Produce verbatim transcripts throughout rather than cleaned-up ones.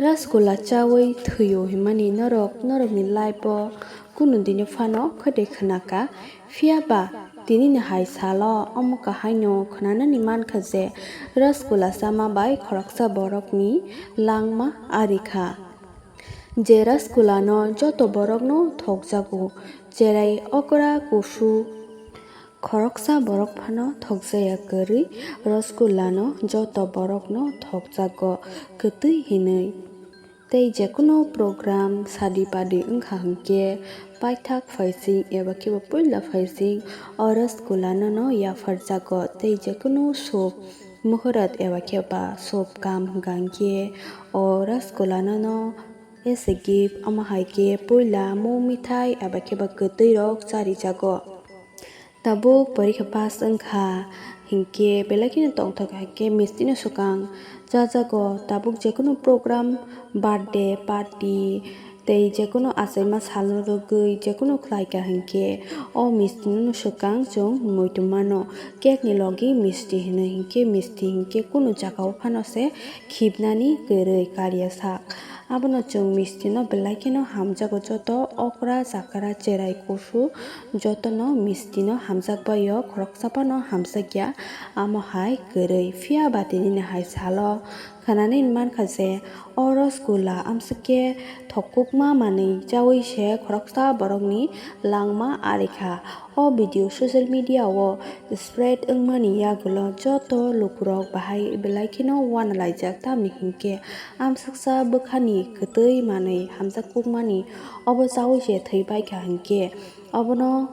Rasgulla chawi thwio himani norok, norokni life-o kunu dino phano khwtwi khwnaka. Phiya ba tinini hai salo omo kahaino khwnanani mankha je rasgulla chama bai khoroksa borokni langma ari kha. Je rasgullano joto borokno thokjago, cherai okra kusu khoroksa borok phano thokjaya kwrwi, rasgullano joto borokno thokjago kwtwi hinwi. Tei jekunu program sadi padi wngkha hinkhe paithak phaising eba khe bo puila phaising o rasgullano no yapharjago, tei jekunu sub muhurat eba khe ba sub kam hwnkha hinkhe o rasgullano no as a gift, omo hai khe puila mung mithai eba khe ba kwtwi rok charijago. Tabuk porikha pass wngkha hinkhe belai kheno tongthok hinkhe misti no swkang chajago. Tabuk jekunu program, birthday party tei jekunu achaima salno rwgwi jekunu khlaikha hinkhe o misti no swkang chwng muitu mano. Cake ni logi misti hino hinkhe misti hinkhe kunu jagao phano se khibnani kwrwi karya sak. Abono chwng misti no belai kheno hamjago, joto okra chakra cherai kusu jotono misti no hamjak bai o, khoroksa phano hamjakya amo hai kwrwi. Phiya ba tinini hai salo khwnanani mankha je o rasgulla amswk khe thokukma manwi chawi se khoroksa borokni langma ari kha. O video social media o spread wngmani yagulo joto lukurok bahai belai kheno uanalaijak, tamni hinkhe amswksa bwkhani kwtwi manwi hamjakukmani obo chawi se thwi baikha hinkhe obono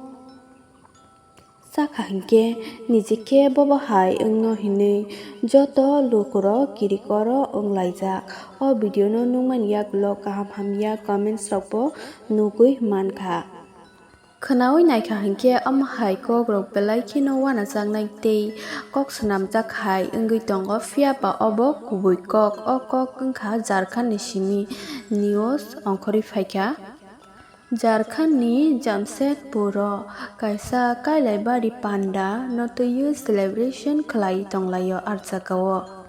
chakha hinkhe nijikhe bobo hai wngno hinwi joto lukurok kirikoro wnglaijak. O video no nukmani yagulo kaham hamya comments rokbo nugwi mankha. Khwnaui naikha hinkhe omo hai kokrok belai kheno uanajaknai tei kok swnamjak hai wngwi tongo, phiya ba obo kubui kok. O kok wngkha Jharkhand ni simi news ongkhorwi phaikha. Jharkhand ni Jamshedpur o kaisa Kailaibari panda no twiwi celebration khlai tonglaio ah jagao.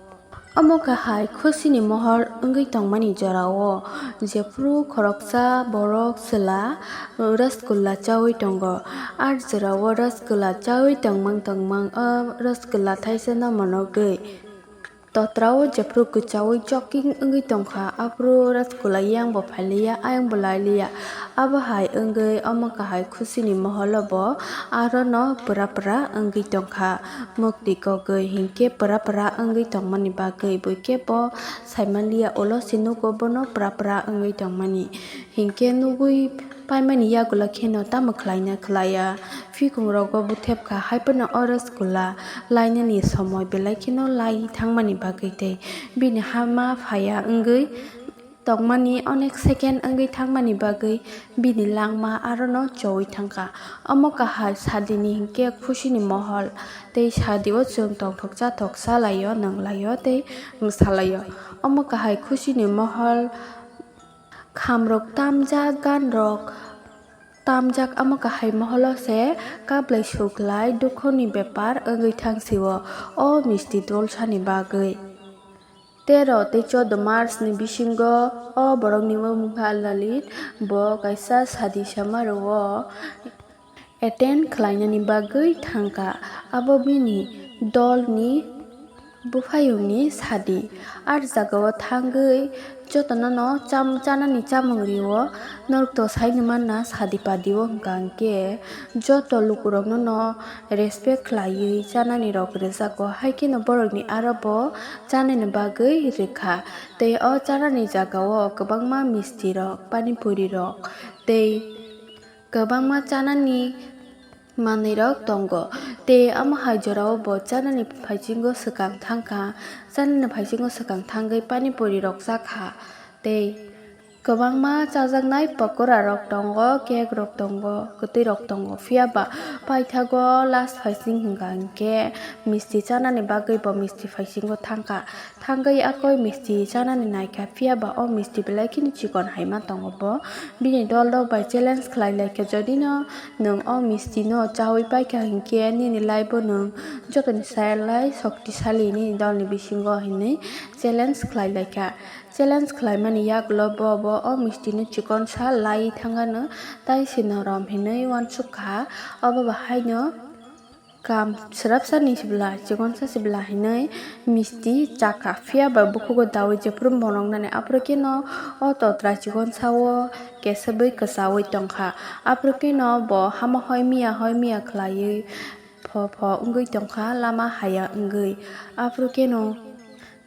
Omo kahai khusi ni mohor wngwi tongmani jorao, jephru khoroksa borok chwla rasgulla chawi tongo. Ah jorao rasgulla chawi tongmang tongmang o rasgulla thaisa no monogwi totrao jephru kwchawi joking wngwi tongkha, aphuru rasgulla yang bo phailiya, ayang bo lailiya. Abo hai wngwi omo kahai khusi ni moholo bo aro no pura pura wngwi tongkha. Mukti kogwi hinkhe pura pura wngwi tongmani bagwi buikhe bo saimanliya, ulo se nugo bono pura pura wngwi tongmani. Hinkhe nugwi paimani yagulo kheno tamo khlaina khlaiya. Phikungrogo buthepkha, haiphano o rasgulla lainani somoi belai kheno lai thangmani bagwi tei bini hama phaya wngwi tongmani onek second wngwi thangmani bagwi bini langma arono chowi thangkha. Omo kahai sadini hinkhe khusini mohol tei sadio chwng tongthok chathok salaio, nwnglaio tei mwsalaio. Omo kahai khusini mohol, khamrok tamjak, ganrok tamjak, omo kahai moholo se kaplai suklai dukhoni bepar wngwi thangsio o misti dolsani bagwi. Tero tei choudo March ni bisingo o borokni mung wngkha Lalit, bo kaisa sadi samarao attend khlainani bagwi thangkha. Abo bini dolni buphayungni sadi. Ah jagao thangwi jotono no cham-, chanani chamung rio. Norok to saini manna sadi padio hwnkha hinkhe joto lukurokno no respect khlaiwi chanani rok rwjago, haikheno borokni aro bo chanani bagwi rwkha. Tei o chanani jagao kwbangma misti rok, pani puri rok tei kwbangma chanani manwirok tongo. Tei omo hai jorao bo chanani phaisingo swkang thangkha. Chanani phaisingo swkang thangwi pani puri rok chakha. Tei kwbangma chajaknai pakora rok tongo, cake rok tongo, kwtwi rok tongo. Phiya ba paithago last phaising hwnkha hinkhe misti chanani bagwi bo misti phaisingo thangkha. Thangwi akoi misti chanani naikha, phiya ba o misti belai kheno chikon hai ma tongo bo. Bini dol rok bai challenge khlai laikha, jodi no nwng o misti no chawi paikha hinkhe nini life o nwng jotoni sai lai shoktisali nini dol ni bisingo hinwi challenge khlai laikha. Challenge khlaimani yagulo bo, bo o misti no chikon sa lai thangano, tai se norom hinwi uansuk kha. Obo bahaino kam swrapsa ni sibla, chikonsa sibla hinwi misti chakha. Phiya ba bukhugo dawi jephuru monok nani, aphuru khe no o totra chikonsa o kesabwi kwchawi tongkha. Aphuru khe no bo hama hoi miya, hoi miya khlaiwi pho pho wngwi tongkha, lama haya wngwi. Aphuru khe no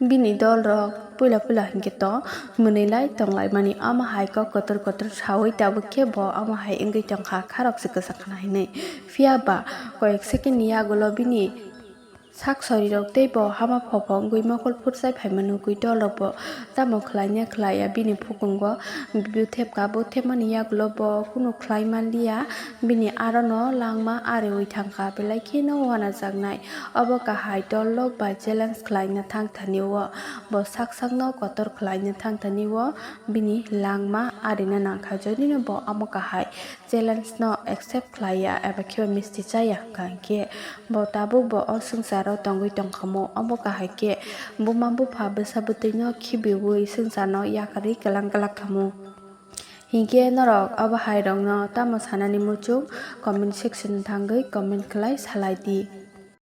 bini dol rok puila puila hinkhe to mwnwi lai tong lai mani, omo hai kok kotor kotor sawi tabuk khe bo omo hai wngwi tongkha, kharok se kwchak khna hinwi. Phiya ba koyek second ni yagulo bini sak sori rok tei bo hama pho pho wngwi mokol phursai phaima nugwi dol rok bo tamo khlai ne khlai ya bini phukungo. Bo thepkha, bo thepmani yagulo bo kunu khlai manliya, bini aro no langma ariwi thangkha, belai kheno uanajaknai. Obo kahai dol rok bai challenge khlaina thang thani o, bo sak sak no kotor khlaina thang thani o bini langma arina nangkha. Jodi no bo omo kahai challenge no accept khlai ya eba khe bo misti cha ya hwnkha hinkhe bo tabuk bo o swngcharo tongwi tongkhamu. Omo kahai khe buma bupha bwsa bwtwi no khibiwi swngcharno yakarwi kwlang kwlak khamu. Hinkhe norok obo hai rokno tamo sanani muchung comment section o thangwi comment khlai salai di.